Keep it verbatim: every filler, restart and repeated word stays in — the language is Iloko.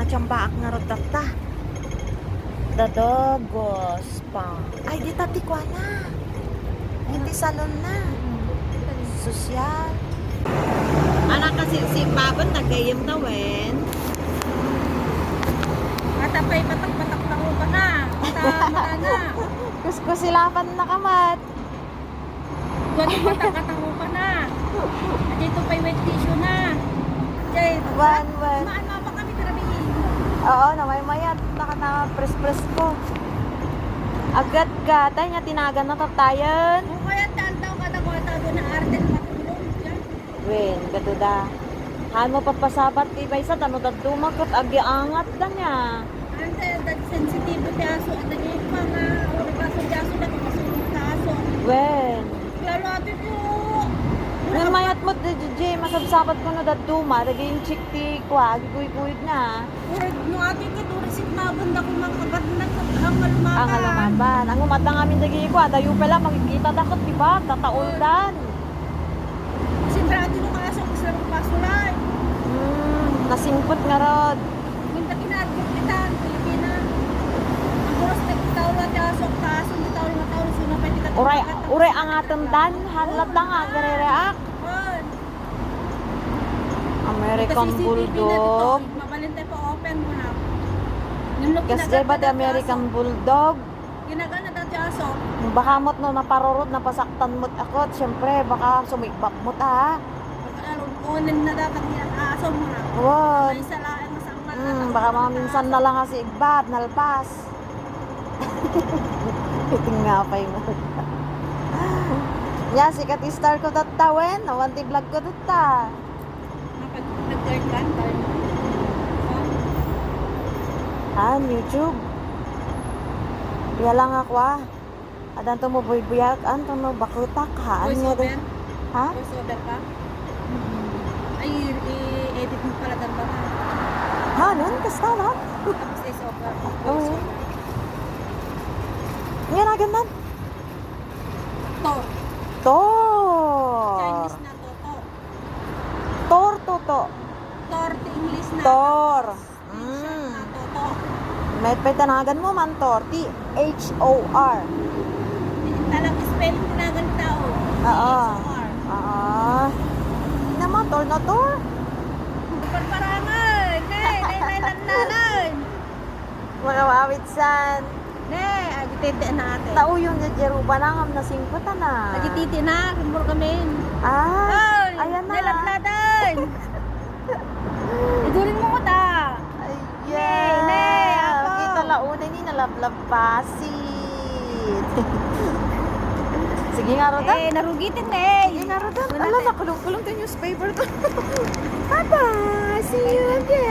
Tiyambaak ngarud tatta. The Dogos pa. Ay, dita ti kuana. Ay, ti salon na. Sosyal. Anak kasi si Babon, nagayem ta wen. Ata pa'y batak-batak na upa na. Ata mata na. Kuskusilapan na kamat. Kuwan yung batak-batak upa na. At ito pa'y wet tissue na. Jay, Wan, wan. Maan mapa kami, grabe. Oo, namaymayat. Nakatama, press-press ko. Agad ka. Tayo nga tinagan na tatayan. Kung kaya, tantaw ka na, kung tawag na arte na matulog. Yan. Wen, kaduda. Haan mo papasabat ti baysa, tano dadduma ket agiangat da niya. Ante, dagiti sensitibo ti aso, adda diay pa nga, uri paso ti aso, dagiti masurong ti aso. Wen. Lalo ati ko. Wen, mayat mo, di, di, di, masabsabat ko no dadduma, dagiti inchik ti kua, agiguygoyod na. Uri, no ati ko, duri sit mabon, dako makagat na, ang malumaban. Ang malumaban. Ang umatang amin dagiti kua, dayo pala, makikita dakot, di ba? Tatauldan. Siyempre, ati no kaso, gusto mo pasulay. Hmm, nasingpet ngarud. Minta kinadkot kita, Pilipina. Ang guros na kita, wala ti aso, kaso, di tao, lima tao, sino pa, di ka Uray, uray, ang atendan, hanlat lang, ah, garereak. Wan. American Bulldog. Mabalin tayo pa open mo na. Kas jay ba ti American Bulldog? Ginagan na dati aso. Baka mo't no naparurod, napasaktan mo't ako, siyempre, baka sumigbap mo't, ah. Baka alam, unin na dapat niya, aso mo na. Wan. May salain, masaktan na. Hmm, baka mga minsan na lang kasi igbap, nalpas. Iting nga pa'y mo. Ya, sikat star ko tatta, wen. Awan ti vlog ko tatta. Nakag-, nag-earn ka? Earn. Ah, YouTube. Iya lang ako, ah. Adanto mo buybuyak, anto no bakutak, ha? Ano Voice nga over? Din? Ha? Voice over ka? Ay, i-edit mo pala, Darbana. Ha, nun? Kasta, no? Tapos is over. Oh, voice over. Nga na, ganun? Tor. Tor. Chinese na toto. Tor, toto. Tor, ti English na. Tor. Screenshot na toto. May, may tanagan mo man, Tor. T H O R. Talagang spelling tinagan tao. Oo. T H O R. Oo. Naman, Tor na Tor. Parparangan. Nay, nay, nay, nay, nay. Mga wawid san. Ne, agititi na ate. Tao yung jajeruba na, ngam na singko ta na. Agititi na, kumbur kami. Ah, Ay, ayan na. Niladladan. Idurin mo ko ta. Ay, Ne, ne, yeah. Apo. Kita launay ni nalablab basit. Sige nga, Rodan. Eh, narugitin na eh. Sige nga, Rodan. Wala Ala, na. Nakulong-kulong ka newspaper ko. Papa, see you again.